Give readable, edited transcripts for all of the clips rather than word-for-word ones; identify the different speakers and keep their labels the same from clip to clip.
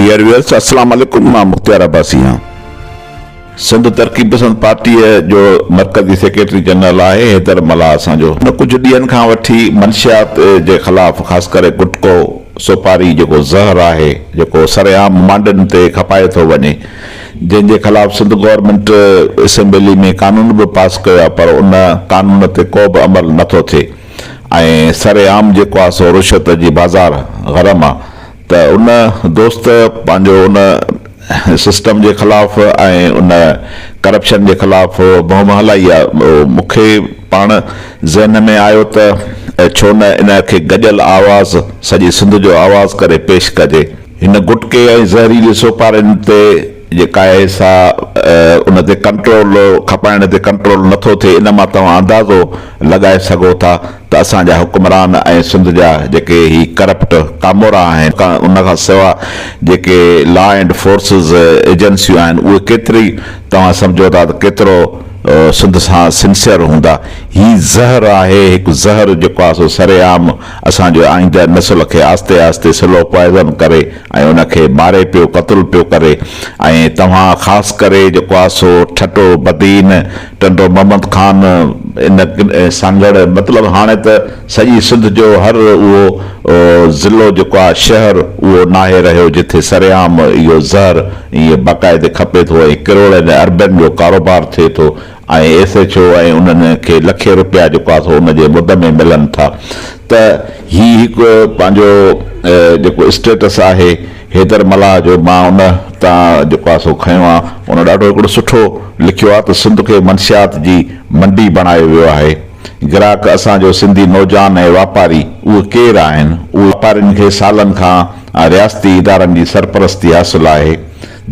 Speaker 1: Dear viewers السلام عليڪم مان مختيار عباسي آهيان. سنڌ ترقي پسند پارٽيء جو مرڪزي سيڪريٽري جنرل آهي حيدر ملاح اسان جو هن ڪجهه ڏينهن کان وٺي منشيات جي خلاف خاص ڪري گٽڪو سوپاري جيڪو زهر آهي جيڪو سرعام مانڊين تي کپايو ٿو وڃي جنهن جي خلاف سنڌ گورنمينٽ اسيمبلي ۾ قانون به پاس ڪيو آهي پر ان قانون تي ڪو به عمل نه ٿو ٿئي ۽ سرعام جيڪو آهي سو رشوت جي بازار گرم آهي ته ان دوست پنهنجو ان سسٽم جي خلاف ۽ ان ڪرپشن جي خلاف مهم هلائي آهي مون کي پاڻ ذهن ۾ آيو ته ڇو نه ان کي گڏيل آواز سڄي سنڌ جو آواز ڪري پيش ڪجي. هن گٽڪي ۽ زهريلي سوپارين تي جيڪا آهي سا ان تي ڪنٽرول کپائڻ تي ڪنٽرول نٿو ٿئي ان مان توهان اندازو لڳائي سگهو ٿا ته اسان جا حڪمران ۽ سنڌ جا جيڪي هي ڪرپٽ ڪامورا آهن ان کان سوا جيڪي لا اينڊ فورسز ايجنسيون آهن اهي ڪيتري توهان سمجهو ٿا ته ڪيترو سنڌ سان سنسيئر هوندا هي زهر آهي هڪ زهر جيڪو آهي سو سرعام اسان جو آئنده نسل کي آهستي آهستي سلو پوائزن ڪري ۽ ان کي ماري پيو قتل پيو ڪري ۽ توهان خاص ڪري جيڪو آهي سو ٺٽو بدين ٽنڊو محمد خان ان سانگهڙ مطلب هاڻي ته سڄي سنڌ جو هر اهو ضلعو جيڪو آهي شهر اهو ناهي رهيو جٿي سرعام اهو زهر ائين باقاعدي کپي ٿو ۽ ڪروڙين اربين جو ڪاروبار ٿئي ٿو ۽ ايس ايڇ او ۽ انهن کي لکين روپيا جيڪو آهي سو ان جي مد ۾ ملن ٿا ته هي هڪ پنهنجو جيڪو اسٽيٽس آهي حيدر ملاح جو مان ان تان جيڪو آهي سو کنيو آهي ان ڏاڍو هڪڙو سٺو لکيو آهي ته سنڌ کي منشيات جي منڊي بڻايو ويو آهي گراهڪ اسان جو سنڌي نوجوان ۽ واپاري اهي ڪير آهن اهي واپارين کي سالن کان رياستي ادارن جي سرپرستي حاصل آهي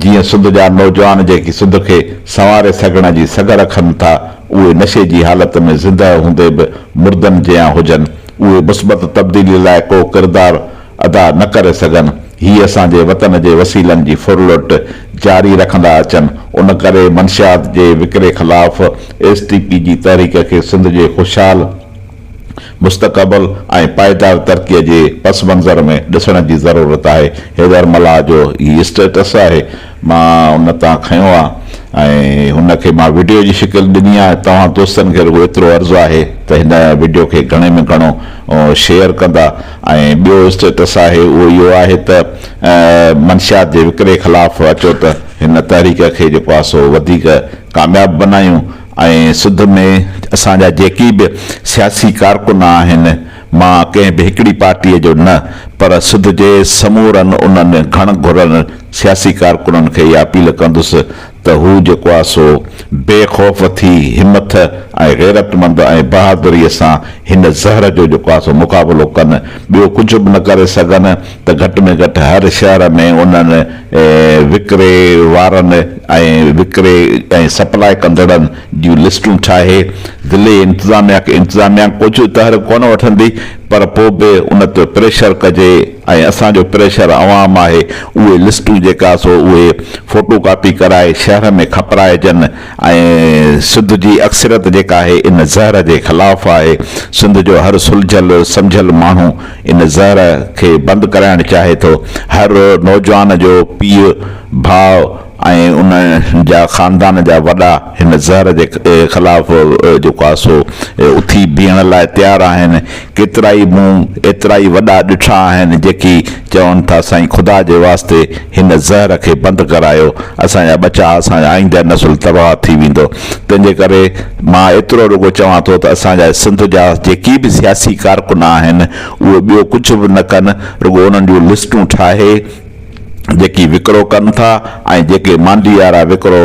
Speaker 1: جيئن سنڌ جا نوجوان جيڪي سنڌ کي سنواري سگهڻ جي سگهه رکن ٿا، اهي نشي جي حالت ۾ زندهه هوندي به مردن جيان هجن، اهي مثبت تبديلي لاء ڪو ڪردار ادا نه ڪري سگهن، هي اسان جي وطن جي وسيلن جي ڦرلٽ جاري رکندا اچن، ان ڪري منشيات جي وڪري خلاف ايس ٽي پي جي تحريڪ کي سنڌ جي خوشحال. مستقبل ۽ پائيدار ترقي جي پس منظر ۾ ڏسڻ جي ضرورت آهي. حيدر ملاح جو هي اسٽيٽس آهي مان ان تان کنيو آ ۽ هن کي مان وڊيو جي شڪل ڏني آهي توهان دوستن کي رڳو ايترو عرض آهي ته هن وڊيو کي گهڻي ۾ گهڻو شيئر ڪندا ۽ ٻيو اسٽيٽس آهي اهو اهو آهي ته منشيات جي وڪري خلاف اچو ته هن تحريڪ کي جيڪو آهي سو وڌيڪ ڪامياب بنايون. ۽ سنڌ ۾ اسان جا جيڪي به سياسي ڪارڪن آهن، مان ڪنهن به هڪڙي پارٽيء جو نه پر سنڌ جي سمورن انهن گهڻ گهرن سياسي ڪارڪنن کي اها اپيل ڪندس ته هو جيڪو آهي سو بي خوف ٿي همٿ ۽ غيرتمند ۽ بهادريء سان هن زهر جو جيڪو آهي سو مقابلو ڪن. ٻيو ڪجهه به نه ڪري سگهن ته گهٽ ۾ گهٽ هر شهر ۾ انهن وڪري وارن ۽ وڪري ۽ سپلاء ڪندڙن جون لسٽون ٺاهي ضلعي انتظاميا کي انتظاميا ڪجهه تحرڪ ڪونه وٺندي پر پوء به ان تي پريشر ڪجي ۽ اسان جو پريشر عوام آهي اهي لسٽون جيڪا سو اهي فوٽو ڪاپي ڪرائي شهر ۾ کپرائجن ۽ سنڌ جي اڪثريت جيڪا آهي ان زهر جي خلاف آهي سنڌ جو هر سلجهيل سمجهيل ماڻهو ان زهر کي بند ڪرائڻ چاهي ٿو. هر نوجوان جو پيء، ڀاء ۽ ان جا خاندان جا وڏا هن زهر جي خلاف جيڪو آهي سو اٿي بيهڻ لاء تيار آهن. ڪيترائي مون ايترائي وڏا ڏٺا آهن جيڪي چون ٿا سائين خدا جي واسطي هن زهر کي بند ڪرايو اسان جا ٻچا اسان جا آئنده نسل تباهه ٿي ويندو تنهن جي ڪري مان ايترو رڳو چوان ٿو ته اسان جا سنڌ جا جيڪي به سياسي ڪارڪن آهن اهي ٻيو ڪجهه به نه ڪن رڳو انهن جون لسٽون ٺاهي جيڪي وڪرو ڪن ٿا ۽ جيڪي مانڊيارا وڪرو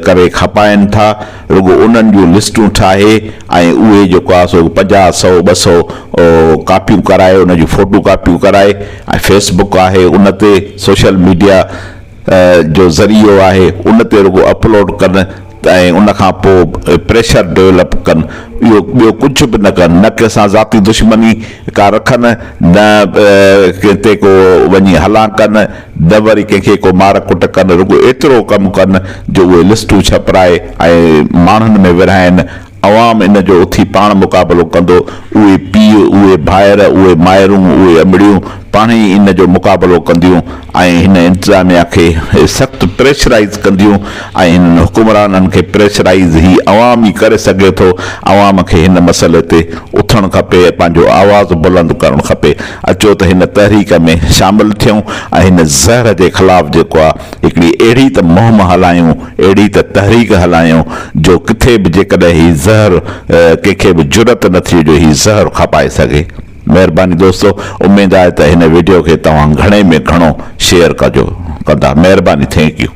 Speaker 1: ڪري کپائن ٿا رڳو انهن جون لسٽون ٺاهي ۽ اهي جيڪو آهي سو پنجاهه سئو ٻه سئو ڪاپيون ڪرائي ان جون فوٽو ڪاپيون ڪرائي ۽ فيس بڪ آهي ان تي سوشل ميڊيا جو ذريعو آهي ان تي رڳو اپلوڊ ڪن ۽ ان کان پوء پريشر ڊولپ ڪن اهو ٻيو ڪجهه به نه ڪن نه ڪنهن سان ذاتي دشمني ڪا رکن نه ڪنهن تي ڪو وڃي هلان ڪن نه وري ڪنهن کي ڪو مار ڪٽ ڪن رڳو ايترو ڪم ڪن جو اهي لسٽون ڇپرائي ۽ ماڻهن ۾ ورهائن عوام ان جو اٿي پاڻ مقابلو ڪندو اهي پي. پيء، اهي ڀائر، اهي مائرون، اهي امڙيون پاڻ ئي ان جو مقابلو ڪنديون ۽ هن انتظاميا کي سخت پريشرائيز ڪنديون ۽ هنن حڪمرانن کي پريشرائيز هي عوام ئي ڪري سگهي ٿو، عوام کي هن مسئلي تي اٿڻ کپي ۽ پنهنجو آواز بلند ڪرڻ کپي. اچو ته هن تحريڪ ۾ شامل ٿيون ۽ هن زهر جي خلاف جيڪو آ هڪڙي اهڙي ته مهم هلايون، اهڙي ته تحريڪ هلايون جو ڪٿي به جيڪڏهن هي زهر ڪنهن کي به جرئت نه ٿئي جو هي زهر کپائي سگهي. مهرباني دوستو اميد آهي ته هن وڊيو کي توهان گهڻي ۾ گهڻو شيئر ڪجو ڪندا مهرباني thank you.